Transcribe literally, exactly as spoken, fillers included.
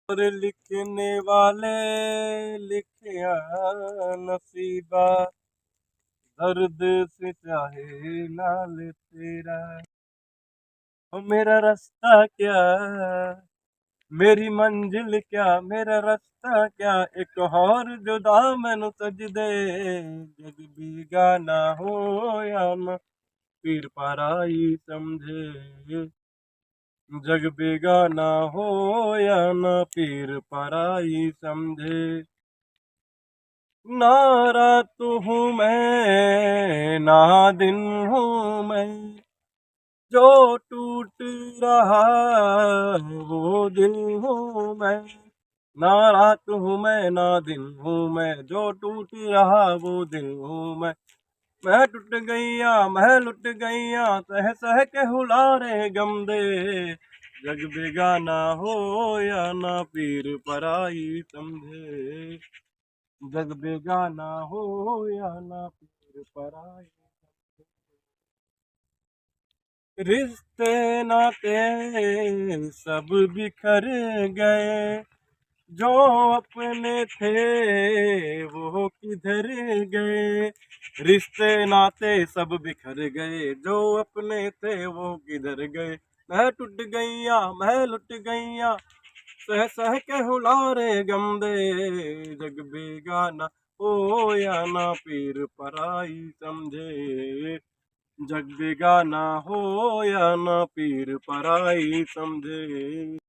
और लिखने वाले लिखिया नसीबा, दर्द से चाहे ना ले तेरा। ओ मेरा रास्ता क्या, मेरी मंजिल क्या, मेरा रास्ता क्या, एक और जुदा मैनू सजदे। जग बेगाना हो या ना, पीर पराई समझे। जग बेगाना हो या ना, पीर पराई समझे। ना रात हूँ मैं, ना दिन हूँ मैं, जो टूट रहा वो दिल हूँ मैं। ना रात हूँ मैं, ना दिन हूँ मैं, जो टूट रहा वो दिल हूँ मैं। मैं टूट गईया, मैं लुट गईया, सह सह के हुलारे गम दे। जग बेगाना हो या ना, पीर पराई समझे। जग बेगाना हो या ना, पीर पराई समझे। रिश्ते नाते सब बिखर गए, जो अपने थे वो किधर गए। रिश्ते नाते सब बिखर गए, जो अपने थे वो किधर गए। मैं टूट गईया, मैं लुट गईया, सह सह के हुलारे गम दे। जग बेगाना हो या ना, पीर पराई समझे। जग बेगाना हो या ना, पीर पराई समझे।